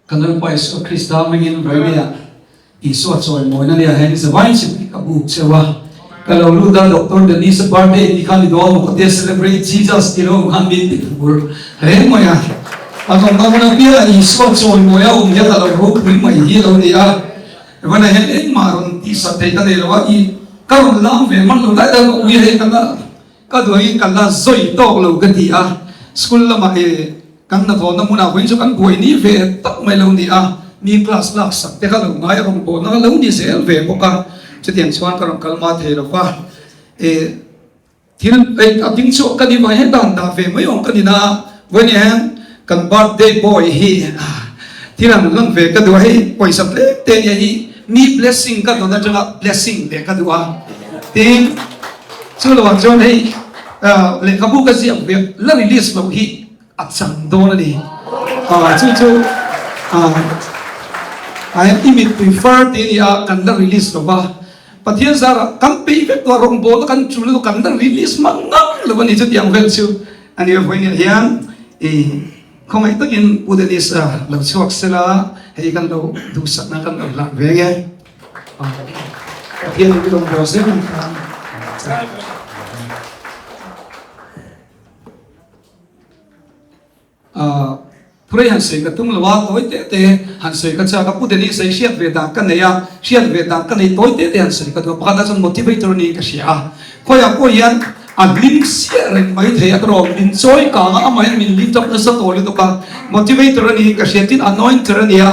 Kan Lalpa Isua Krista hmingin Vawinia Isua chawimawina nia hian zavai chip hi ka buk cheu a. Ka lo lut a, Doctor Denise-a birthday tih kha ni dawn maw ka tia Celebrate Jesus tih lo awm khan min ti phur hle mai a. A awmna hun apiangah Isua chawimawi a awm hian a lo ropui mai hi a lo ni a. Vawinia hian engmah rawn tihsak thei ka nei lo a, i ka rawn lam ve hman lo dai dai ka ui hei ka la ka duhangin ka la zawi tawk lo ka ti a. School lamah e Kan hnathawhna hmunah vawiin chu kan buai ni ve tak mai lo ni a, mi class lak sak te kha lo ngai a rawn bawhna kha lo ni zel ve bawk a, chutiang chuan ka rawn kal hma thei lo va, e thil ei a ding chhuak ka ni vang hian dan dah ve mai awm ka ni na a, vawiin hian kan birthday boy hi thil han lan ve ka duh a, hei pawisa tlem te nia hi mi blessing ka dawn atanga blessing leh ka duh a, tin chu lo ah chuan hei lehkhabu ka ziak ve la release loh hi. A chang dawn a ni. Chu chu i mittui far tih a ni a, kan la release lo va. Pathian zarah kan peih vek tawh a, rawngbawlna kan tul lutuk kan la release hman ngam lo a ni. Chutiang vel chu a ni a, vawiin hian i khawngaih takin Pu Dennis a lo chhuak sela, hei kan lo duhsakna kan lo hlan ve nge. Pathian in rawngbâwl zel ang khan. Purei han sawi ka tum lo a, tawi teh te han sawi ka chak a, Pu Dennis hi hriat ve dan ka nei a, hriat ve dan ka nei tawi teh te han sawi ka duh a, pakhat ah chuan motivator niin ka hria a, khawiah pawh hian a hlim siah reng mai thei a tawrh min chawi kang a, amah hian min lift up nasa tawh lutuk a, motivator a niin ka hria, tin anointer a ni a,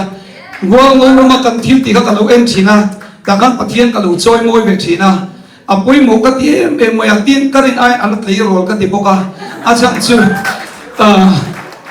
World War rama kan thil tih kha ka lo en thin a, tah khan Pathian ka lo chawi mawi ve thin a. A pawimawh ka ti em em mai a, tin ka rin aiin a la tleirawl ka ti bawk a, a chhan chu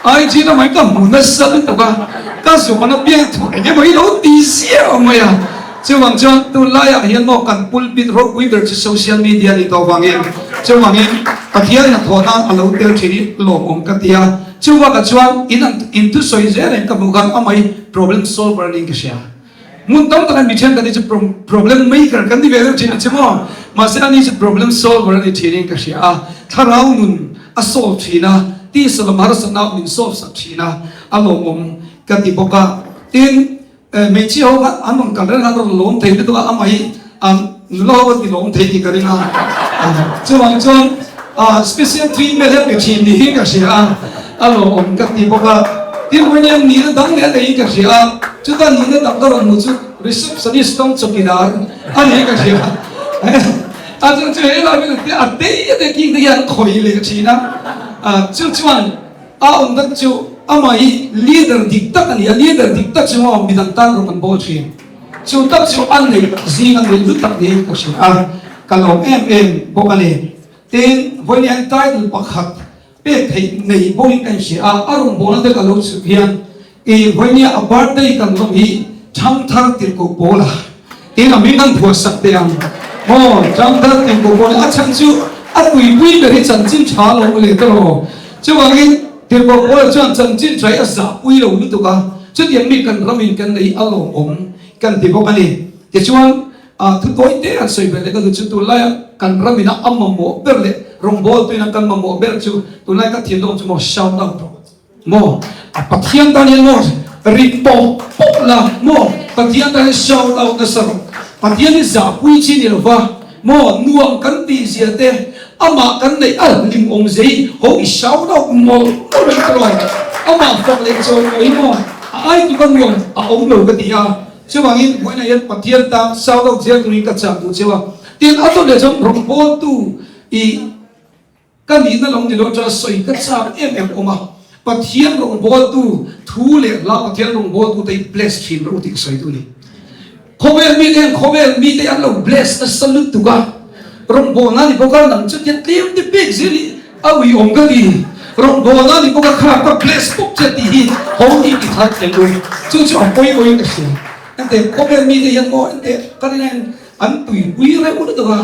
IG lamah ka hmu nasa lutuk a, ka zuan a piang thuah eng emaw hi lo ti ziah mai a, chuvang chuan tunlaiah hian maw kan pulpit ropui ber chu social media a nih tawh vangin chuvangin Pathian hnathawh nan a lo tel thin hi lawmawm ka ti a, chuvakah chuan in an inthusawi zel reng ka hmuh khan amah hi problem solver niin ka hria. Hmun tam takah mi thenkhat hi chu problem maker kan ni ve deuh thin a che maw? Mahse ani chu problem solver a ni thinin ka hria a, thlarau nun a solve thin a, tisa lam harsatna min solve sak thin a, a lawmawm ka ti bawk a. Tin, hmeichhia ho kha an rawn kal reng a, an rawn lawm thei lutuk a, amah hi an nula ho a ti lawm thei tih ka ring a. Chuvang chuan special treatment hi a pe thin niin ka hria a, a lawmawm ka ti bawk a. Tin, vawiin nihna dang leh a neiin ka hria a. Chuta nihna dang ka rawn hmuh chu receptionist tawng chawkidar a niin ka hria a. A chuan chu helai hmun te a tei a te king te hian an khawih leh thin a. Chu chuan a awm tak chu amah hi leader dik tak a ni a, leader dik tak chu maw midang tan rawng an bawl thin. Chu tak chu a neih zing a neih lut tak niin ka hria a, ka lawm em em bawk a ni. Tin, vawiin hian title pakhat Pek theih nei pawhin ka inhria a, a rawn bawlna te ka lo chhuk hian i vawinia a birthday kan lawm hi Thangthar Tirhkoh Pawla tiin a hming kan phuah sak teh ang maw, Thangthar Tirhkoh Pawla a chhan chu a tuipui ber hi chanchin tha lo leh ta lo, chuvangin Tirhkoh Pawla chuan chanchin tha hi a zahpui lo lutuk a, chutiang mi kan ramin kan nei a lawmawm kan ti bawk a ni. Tichuan. A thu tawi te an sawi ber leh ka duh chu tunlaia kan ramina a mamawh ber leh rawngbâwl tuina kan mamawh ber chu tunlai ka thinlung chu maw shout out rawh maw a Pathian tan hian maw ri pawp pawp la maw Pathian tan hian shout out nasa rawh Pathian hi zahpui chi ni lova maw nuam kan tih zia te amah kan neih a hlim awm zia hi ho i shout out mawlh mawlh reng ta rawh amah fak leh chawi mawi hi maw a ai tuk a nuam a awm lo ka ti a. Chuvangin vawiinah hian Pathian tan sau deuh zel turin ka chah duh cheu a. Tin, a dawt leh chuan rawngbawltu i ka nihna lo ni lo aṭanga sawi ka chak em em awm a. Pathian rawngbawltu thu leh hla Pathian rawngbawltute hi bless thin rawh u tih ka sawi duh a ni. Khawvel mite hian khawvel mite hi an lo bless nasa lutuk a. Rawngbawlna ni bawk a, nang chu tia tlem te pek zel hi a uiawm ka ti. Rawngbawlna ni bawk a, kha ka bless bawk che tih hi ho tih ti thar tel u. Chu chu a pawimawhin ka hria. Enteh khawvel mite hian maw enteh ka rin aiin an tuipui reuh lutuk a,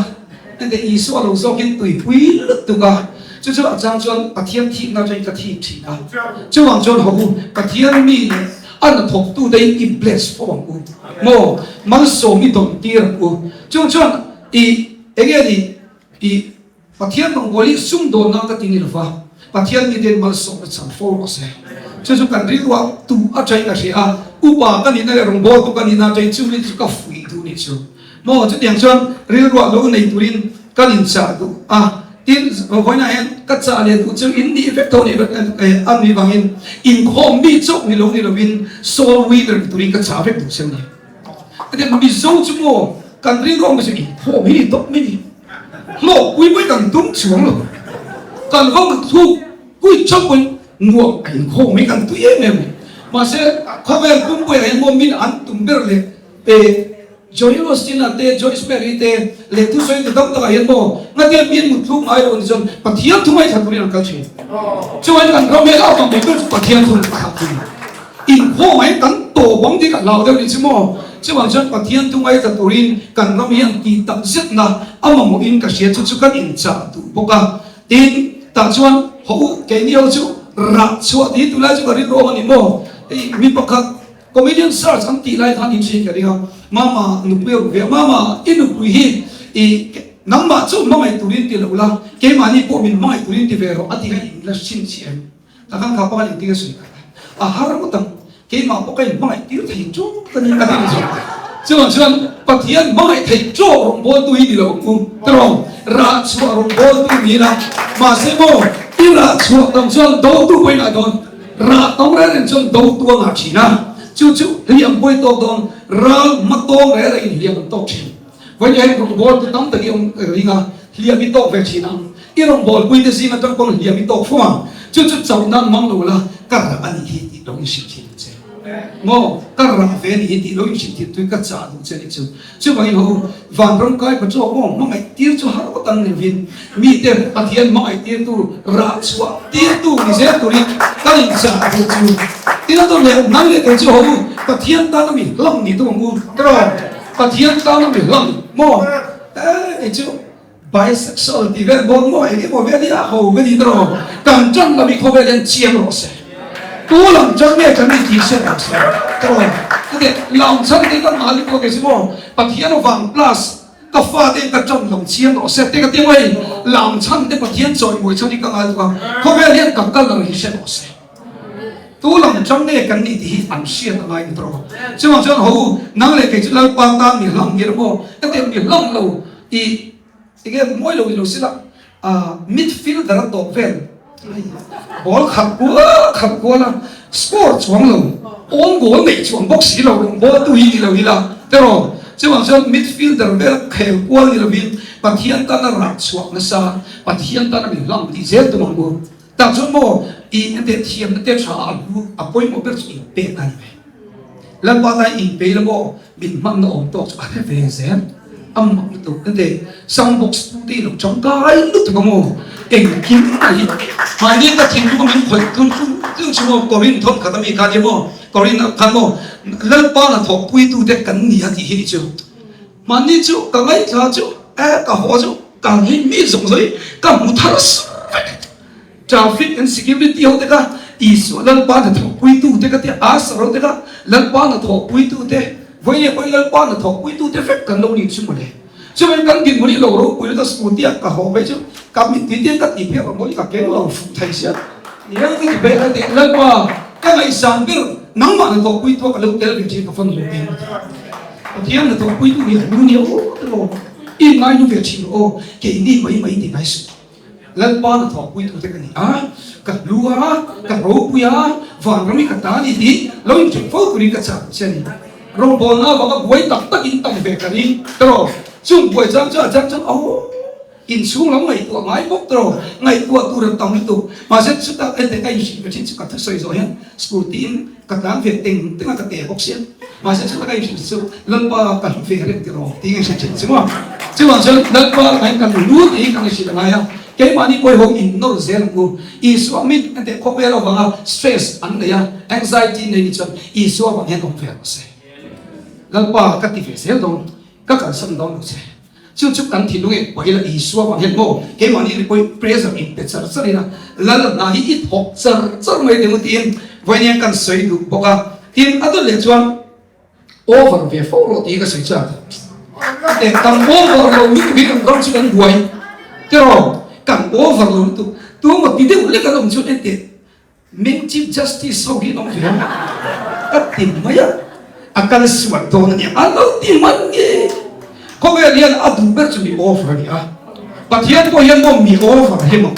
enteh Isua lo zawkin tuipui lutuk a, chu chu a chang chuan Pathian thikna atangin ka thik thin a. Chuvang chuan ho u, Pathian mi leh a hnathawktute hi i bless fo ang u maw, malsawm i dawn tir ang u. Chung chuan I enge ni i Pathian rawngbâwl hi sumdawn nan ka ti ni lova, Pathian miten malsawmna chhan fo rawh se. Chu chu kan rilruah tu atangin a hria a. Upa ka nihna leh rawngbawltu ka nihna atangin chu mi chu ka fuih duh nih chu. Maw chutiang chuan rilruah lo nei turin kan inchah duh a, tin vawiinah hian ka chah leh duh chu in nih vek tho nih vek a nih vangin inkhawm mi chauh ni lo ni lovin soul winner ni turin ka chah vek duh che a ni. Hetiang Mizo chu maw kan rilruah awm chu inkhawm hi ni tawp mai ni, hlawkpui pawhin kan tum chuang lo, kan va thuk pui chauh pawhin nuam a inkhawm hi kan tui em em. Mahse khawvel pumpuiah hian maw min an tum ber leh pe. Joel Osteen-a te, Joyce Meyer-i te leh thusawi tu tam takah hian maw ngatia miin mut thluk ngai lo ni chuan Pathian thu ngaithla turin an kal thin. Chuan kan ram hian a awm ang ber chu Pathian thu ngaithla thin. Inkhawm ah hian kan tawp ang tih ka hlau deuh ni chu maw. Chuvang chuan Pathian thu ngaithla turin kan ram hian tih tak zetna a mamawhin ka hria chu chu kan inchah duh bawk a. Tin, tah chuan haw u keini ho chu rah chhuah tih tulai chu ka rilru awm a ni maw. Hei mi pakhat Comedian search an tih lai khan in hriat ka ring a, Mama nupui a ru ve a, Mama i nupui hi i nangmah chu hmangaih turin ti lo la, keimahni pawh min hmangaih turin ti ve rawh a ti kha in la hrim chi em? Ta khan kha pakhat engtin ka sawi kha a har ngawt ang, keimah pawh ka in hmangaih tir thei tawk a ni a ti ni chu. Chuvang chuan Pathian hmangaih thei tawk rawngbawltu hi ni lo ang u, tiraw? Rah chhuah rawngbawltu ni ila, mahse maw i rah chhuah tam chuan dotu pawhin a dawn. Rah to reng reng chuan do tu a ngah thin a, chu chu hliam pawi tawk dawn, ral hma tawng reng reng in hliam an tawk thin. Vawiin hian rawngbawltu tam tak i awm ring a, hliam i tawk ve thin ang. I rawngbawlpui te zing atang pawn hliam i tawk fo ang, chu chu chauh nan mang lo la, ka rah a nih hi tih lo inhrilh thin ang che. Maw, ka rah ve a nih hi tih lo inhrilh thin tui ka chah duh che a nih chu. Chuvangin ho u, vanram kai pa chawk maw hmangaih tir chu har awt ang nilovin, mite Pathian hmangaih tirtu, rah chhuah tirtu ni zel turin kan inchah duh chu. Tin a dawt leh nang leh kei chu ho u, Pathian tana mi hlang ni tum ang u. Tiraw? Pathian tana mi hlang maw? Eh, kei chu bisexual tih vel bawk maw eng emaw vel hi a ho ka ni tiraw? Kan tan lam hi khawvel hian chiang rawh se. Tu lam chang nge kan ni tih hriat rawh se tiraw? Chuteh lam chhan te ka nghah lutuk a kei chu maw Pathian vang plus ka fa te ka tan lo chiang rawh se te ka ti mai lam chhan te Pathian chawimawi chhan hi ka nghah lutuk a khawvel hian ka colour hi hre rawh se. Tu lam chang nge kan ni tih hi an hriat a ngai ni tiraw? Chuvang chuan ho u nang leh kei chu Lalpa tan mi hlang ngir maw? Ka teh mi hlang lo. I enge mawi lo ilo sila midfielder a tawp vel ball khalh kual khalh kual a score chuang lo own goal neih chuang bawk si lo rawn ball tu hi ni lo ila teraw chuvang chuan midfielder vel khel kual ni lovin Pathian tana rah chhuak nasa Pathian tana min hlang tih zel tum ang u tah chuan maw i ente thiamna te tha a hlu a pawimawh ber chu inpek a ni ve. Lalpa tan inpei la maw? Min hmanna awm tawk chu a hre ve zel. A mak lutuk ka ti. Sound box pu te i lo tangkai lutuk a maw? Engkim mai hi. Mahni ka thinlung a min khawih tlung tlung tlung chu maw? Korin thawn khat ami kha nia maw? Korin ah khan maw? Lalpa hnathawkpuitu te kan ni a tih hi ni chu. Mahni chu ka ngaithla chu eh ka haw chu ka hlim mi zawng zawng hi ka hmu thar vek. Traffic and security ho te kha Isua Lalpa hnathawhpuitu te ka tia Asher ho te kha Lalpa hnathawhpuitu te vawiin pawhin Lalpa hnathawhpuitu te vek kan lo ni chu mawle. Chuvangin kan dinhmun hi lo ropui lutuk a scooty a ka haw phei chu ka mittui te ka ti phei ang mawle ka keng lo fuh thei sia niang ka ti phei ka ti Lalpa ka ngaihsan ber nangmah hnathawhpuitu a ka lo tel ve thin ka fan lo em a ti. Pathian hnathawhpuitu hi a hlu nia aw te lo i ngaihlu ve thin aw keini mai mai ti ngai suh. Lalpa hnathawhpuitute ka ni a, ka hlu a, ka ropui a, vanram hi ka ta a ni tih lo inchhun fo turin ka chak che a ni. Rawngbawlna avanga buai tak tak in tam ve ka ring tawh. Chung buai chang chuan a chang chuan aw inchhung lam ngaihtuah ngai bawk tawh, ngaihtuah tur an tam lutuk. Mahse chutah ente ka inhrilh ve thin chu ka thusawi zawh hian scooty in ka tlan ve teng teng a ka te bawk sia. Mahse chutah ka inhrilh chu Lalpa ka hlu ve reng tiraw tih ka inhrilh thin chu maw. Chuvang chuan Lalpa lakah hian kan lu tih hi kan inhrilh a ngai a, keimahni pawh hi ho innawr zel ang u. Isua min enteh khawvel avanga stress an nei a, anxiety nei ni chuan Isua avang hian awm ve rawh se. Lalpa ka ti ve zel dawn, ka kalsan dawn lo che. Chu chu kan thinlung eng pawh ila Isua vang hian maw keimahni ri pawhin pressure in pe char char ila Lal hna hi i thawk char char mai teh tiin vawiin hian kan sawi duh bawk a. Tin a dawt leh chuan over ve fo rawh tih hi ka sawi chak. Teh kan over lo lutuk hi kan ram chu kan buai tiraw kan over lo lutuk tumaw ti deuh lek an awm chuan enteh Meng Chief Justice ho hi an awm ve a. Ka ti mai a, a kal sual dawn a nia, a lo ti hman nge. Khawvel hian a duh ber chu mi over a ni a, Pathian pawh hian maw mi over hi maw,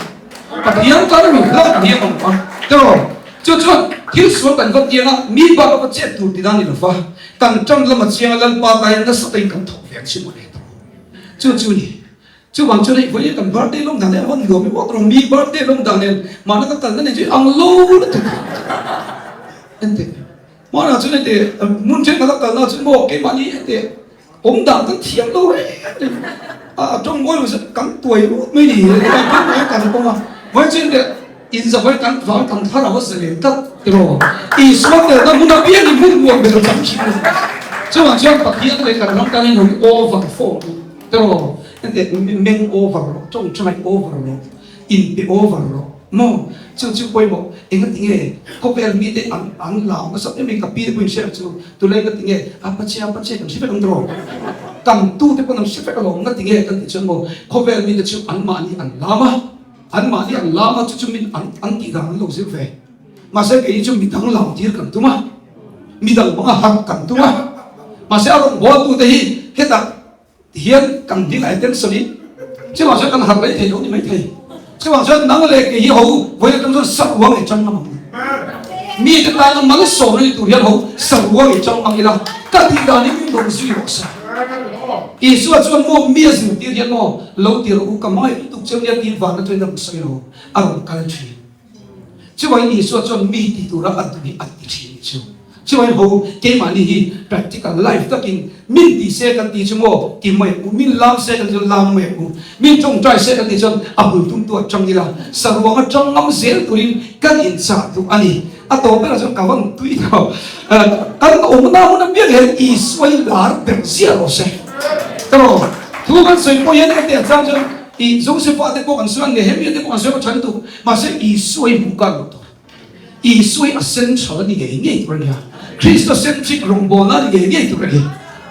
Pathian tan mi hlauh hi a mamawh a, tiraw? Chu chuan thil sual kan va tiang a, mi bak a va chet tur ti dan ni lova, kan tan lama chiang a Lalpa ta hian nasa takin kan thawk ve ang chi maw le tiraw? Chu chu ni. Chuvang chuan hei vawiin kan birthday lawm dan nen a van nuam i uak rawng mi birthday lawm dan nen mahna ka kalna nen chu ang lo lutuk enteh hmanah chuan enteh hmun thenkhat a kalna chuan maw keimahni enteh awm dan kan thiam lo reng reng a tawng mawi lo zet kan tuai lut mai ni kan tuai kan pawm a vawiin chu enteh inzahawih kan vang kan thlarau a zalen tlat tiraw Isua telna hmun apiangin hmun nuam ber a chang thin a ni chuvang chuan Pathian leh kan ram tan hian rawn over fawm Tiraw, heti meng over rawh, tawngtai over rawh, inpe over rawh maw? Chu chu pawimawh, engati nge khawvel mite an an lau nasa em em ka pi te pawhin hre ang chu, tula engati nge a pache a pache kan hre vek ang tiraw? Kan tu te pawn an hre vek alawm, ngati nge kan tih chuan maw khawvel mite chu anmahni an lam a, anmahni an lam a chu chu min an an tih dan an lo zir ve. Mahse kei chu midang lam tir kan tum a, midang hmanga harh kan tum a, mahse a rawn bawltute hi hetah Tihian kan ding ai ten sawi chuvang chuan kan harh rei thei lo ni mai thei. Chuvang chuan nang leh kei hi ho vawi atang chuan saruang i chang ngam ang. Mi te tana malsawmna ni tur hian ho saruang i chang ang ila ka tih dan in min rawn zui rawh se. Isua chuan maw mi a zirtir hian maw lo ti rawh u ka hmangaih lutuk cheu nia tiin van atangin a rawn sawi lo a rawn kal thin. Chuvangin Isua chuan mi ti tura a duh hi a ti thin chu. Chuvangin ho keimahni hi practical life takin min ti se kan ti chu maw ti mai ang u, min lam se kan ti chuan lam mai ang u, min tawngtai se kan ti chuan a bul tumtu a tang ila, saruang atang ngam zel turin kan inchah duh a ni. A tawp berah chuan ka van tui tawh. Kan awmna hmun apiang hian Isua hi lar ber ziah rawh se. Tawh thu kan sawi pawh hian hetiang chang chuan i Joseph-a te pawh kan sawi a, Nehemia te pawh kan sawi a, tha lutuk. Mahse Isua hi hmuh kar loh tur. Isua hi a central a ni ngei ngei tur a ni a. Christocentric rawngbawlna a ni ngei ngei tur a ni.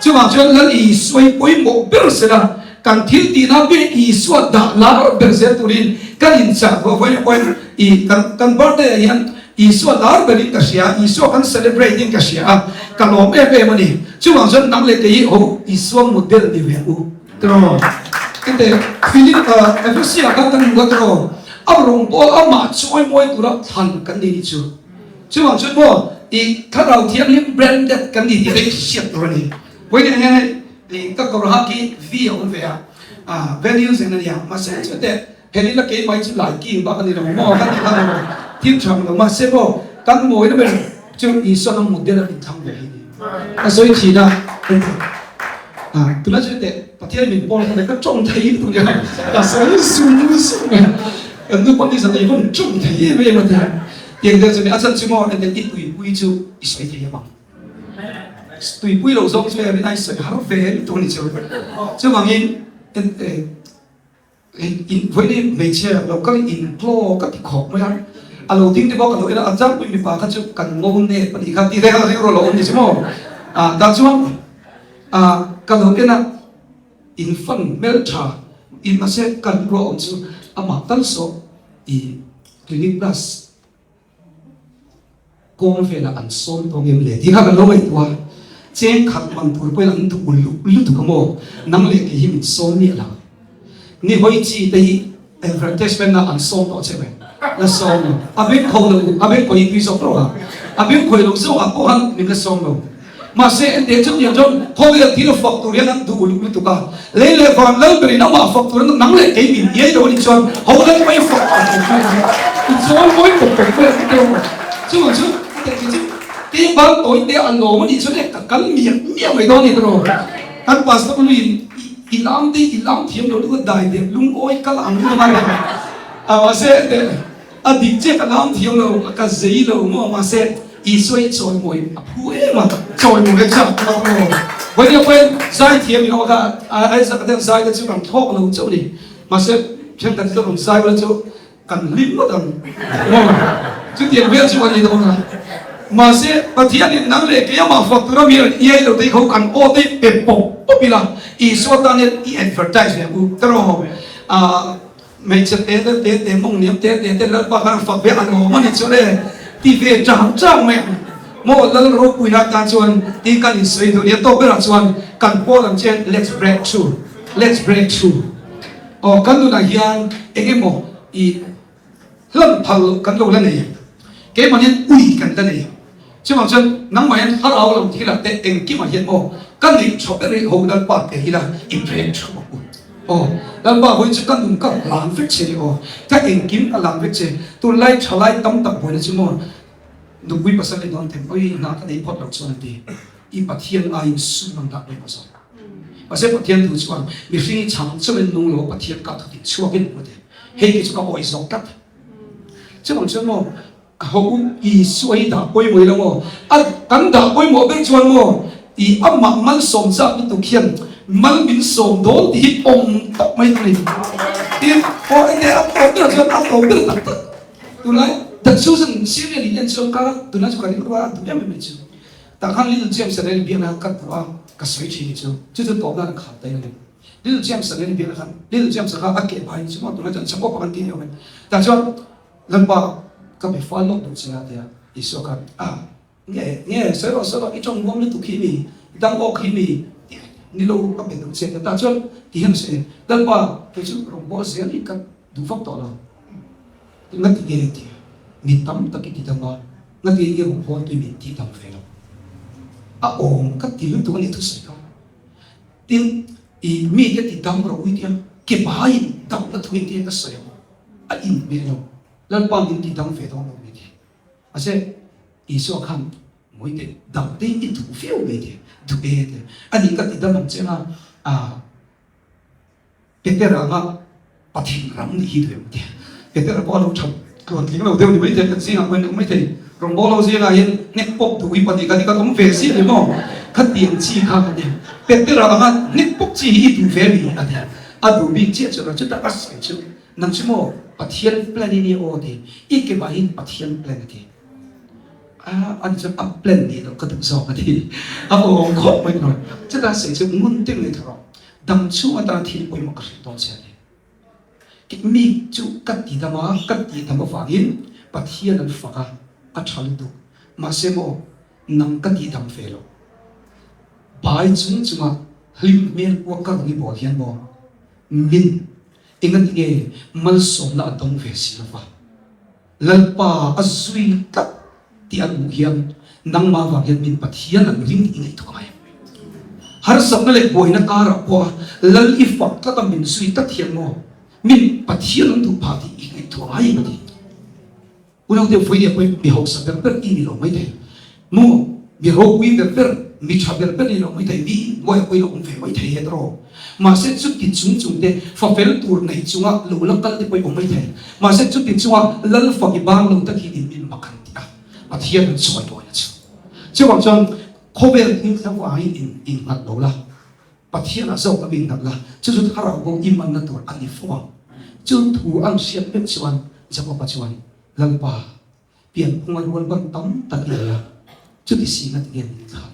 Chuvang chuan Lal Isua hi pawimawh ber sela kan thil tihna piah Isua dah lar ber zel turin kan inchah duh a. Vawiin i kan kan birthday ah hian Isua lar berin ka hria, Isua kan celebrate in ka hria a, ka lawm em em a ni. Chuvang chuan nang leh kei hi ho Isua model ni ve ang u. Tiraw? Tete, Philip, Ephesia khan kan hmu a tiraw? A rawngbâwl amah chawimawi tura thlan kan ni nih chu. Chuvang chuan maw, i Thlarau Thianghlim branded kan ni tih te hi hriat tur a ni. Vawiin hian hei, i ka kawr hak hi V a awm ve a, values eng a nia, mahse chute Helila keimah hi chu lai king bak a ni lo maw? Ka ti kha lo, thil tha lo. Mahse maw, kan mawina ber chu Isua ang model a inthlang ve hi ni. Ka sawi thin a, tunah chuan teh Pathian min pawl kha ka tawng thei lutuk nia, ka sawi zung zung mai a. Kan nu pawh nizan ei pawn tawng thei em em a tia. Tiang deuh chu ni, a chhan chu maw engtin i tuipui chu i sawi thei em ang. Tuipui lo zawng chu rin a i sawi har ve lutuk a ni chu. Chuvangin Vawiin hmeichhia lo kal in claw ka ti khawp mai a, a lo ding te pawh ka lo en a, a changpui mipa kha chu kan ngo nep a nih kha tih te kha rilru a lo awm ni chu maw? Ah tah chuan ah ka lo en a, in fan hmeltha in mahse ka rilru a awm chu amah tal saw i clinic plus Kawng velah an sawn tawng em le tih kha kan lo ngaihtuah a, cheng khat man tur pawhin an duh uluk lutuk a maw? Nang leh kei hi min sawn miah lo. Ni hawi chi te hi advertisement ah an sawn tawh che ve, la sawn lo. A beng kho lo, a beng khawi tui zawk rawh a, a beng khawi lo zawk ah pawh khan min la sawn lo. Mahse ente chutiang chuan khawvel thil fak tur hian an duh uluk lutuk a, lei leh van lal berin amah fak tur an nang leh kei min iai lo a nih chuan ho lal mai fak ang ang mai ang i chawl mawi pawp pawp mai ang teu maw? Chuvang chu ente chu kei ban tawi te a lawm a nih chuan e ka kal miah miah mai dawn a ni tawh kan pastor luiin i lam te i lam thiam lo lutuk a dai dep lungawi kal ang lutuk a a mahse ente A dik chiah ka lam thiam lo, ka zei lo maw, mahse Isua hi chawimawi a phu em a, chawimawi a chak lo maw. Vawiin pawhin zai thiam in awm a, Isaac te zai te chu kan thlawk lo chauh a ni, mahse thenkhat chu rawn zai ula chu kan hlim ngawt ang maw, chutiang vel chu a ni dawn a. Mahse Pathianin nang leh kei amah fak tura mi rawn iai lo te hi kho kan aw te hi pe pawp pawp ila, Isua tan hian i advertise ve ang u, ka rawh. Hmeichhe te te te te mawng niam te te te Lalpa khan fak ve an awm a ni chu le ti ve chang chang mai ang. Maw Lal ropuina tan chuan tih kan insawi duh nia tawk berah chuan kan pawl ang che let's break through, let's break through. Aw kan nunah hian eng emaw i hlan phal kan lo la nei keimah hian ui kan la nei chuvang chuan nangmah hian thlarau lo thilah te engkimah hian maw ka neih tha ber hi ho Lalpa ke hi la i break through ang u. Aw Lalpa vawi chu ka nun ka hlan vek che ni aw ka engkim ka hlan vek che tunlai thalai tam tak buaina chu maw Nupui pasal leh dawn them oi hna ka nei phawt lo chuan an ti. I Pathian aiin sum an dah pawimawh zawk. Mahse Pathian thu chuan mihring i chhang chauhin nung lo Pathian kah thu tih chhuakin a ti. Hei te chu ka awi zawk tlat. Chuvang chuan maw ka ho u Isua hi dah pawimawh ilo maw? A kan dah pawimawh ber chuan maw i amah malsawm zat lutuk hian mal min sawm dawn tih hi awm tak mai tur a ni. Tin, aw enge a tawp berah chuan a tawp ber tak tak. Tunlai The Chosen serial in en chuan ka tunlai chu ka rilru a duh em em mai chu. Tah khan Little James a rel biakna ka duh a, ka sawi thin hi chu. Chu chu tawpna an khar daih a ni. Little James a rel biakna khan Little James a kha a keh phai chu maw tunlai chuan chakawp ang an ti ni awm e. Tah chuan Lalpa ka be fal lawk duh che a tia Isua khan a Nge nge sawi rawh sawi rawh i tawng muang lutuk hi mi i dang awk hi mi ni lo ka pe duh che tah chuan ti hian sawi Lalpa kei chu rawngbâwl zel hi ka duh vak tawh lo nga ti nge ti mi tam tak i ti dam a nga ti nge rawngbâwl tui min tih dam ve lo a awm ka ti lutuk a ni thusawi kha tin i mi te ti dam rawh ui tia ke baiin damna thu in tia ka sawi ang a inhmeh lo Lalpa min ti dam ve dawn lo mi ti. Mahse, Isua khan Mawite dam te i duh viau mai te, duh e te. A nih ka ti dam ang che nga, ah, Petera anga Pathian ram nih hi duh em te. Petera pawh a lo tha tluan tling lo deuh ni mai thei, kan zingah pawhin awm mai thei. Rawngbâwl ho zingah hian hnek pawp duh hi pahnih khat hi kan awm ve ziah ni maw? Khatiang chi kha ka ti. Petera anga hnek pawp chi hi i duh ve mi a ti. A duh bik chiah chu chutah a sawi chu. Nang chu maw Pathian plan i nia aw ti i ke mahin Pathian plan a ti a ani chuan a plan nih loh ka duh zawk a ti a awm khawp mai tawh chutah sawi chu ngun deuh leh thawh dam chhung atana thil pawimawh ka hrilh dawn che a ni mi chu ka ti dam a ka tih dam avangin Pathian an fak a a tha lutuk mahse maw nang ka tih dam ve loh bai chung chunga hlim hmel kuak ka rawn i bawl hian maw min Engati nge malsawmna a dawng ve si lova? Lalpa a zui tlat tih an hmuh hian nangmah vang hian min Pathian an ring i ngaihtuah ngai em? Harsatna leh buaina karah pawha Lal i fak tlat a min zui tlat hian maw min Pathian an duh phah tih i ngaihtuah ngai em a ti? Unaute vawiin pawhin mi hausa ber ber i ni lo maithei maw? Mi ropui ber ber, mi tha ber ber i ni lo maithei, mi inhnuaia pawhin a awm ve maithei he tawh. Mahse chuti chung chung te fa fel tur nei chunga lo la kal te pawhin awm maithei. Mahse chuti chunga lal fak i bang lo tak hi in min mak an ti a, Pathian an sawi dawn a chu. Chuvang chuan khawvel thil thleng vangin in innghat lo la. Pathianah zawk a min nghat la, chu chu thlarau bo i manna tur a ni fo ang. Chu thu an hriat meuh chuan Jakoba chuan, Lalpa, pianphunga rual ban tam tak i nei a, chuti si ngati nge min thlan?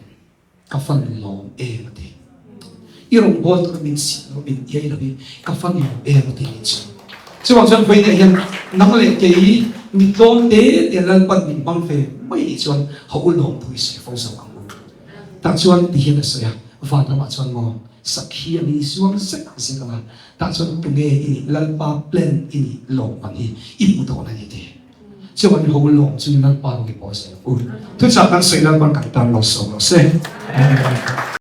Ka fan lawm em a ti. I rawngbâwl tura min siam lo, min iai lo hi ka fan lawm em a ti nih chu. Chuvang chuan vawiinah hian nang leh kei mi tlawm te te Lalpan min hmang ve mai nih chuan ho u lawm thu i sawi fo zawk ang u. Tah chuan ti hian a sawi a, van ramah chuan maw sakhi ang in i zuang zek zek ang a, tah chuan tunge i nih, Lalpa plan i nih lawm ang hi i hmu dawn a ni ti. Chuan ho lawm chungin Lalpa rawng i pawl zel ang u. Thuchah kan sawi Lalpan kan tan lo sawm rawh se. Amen.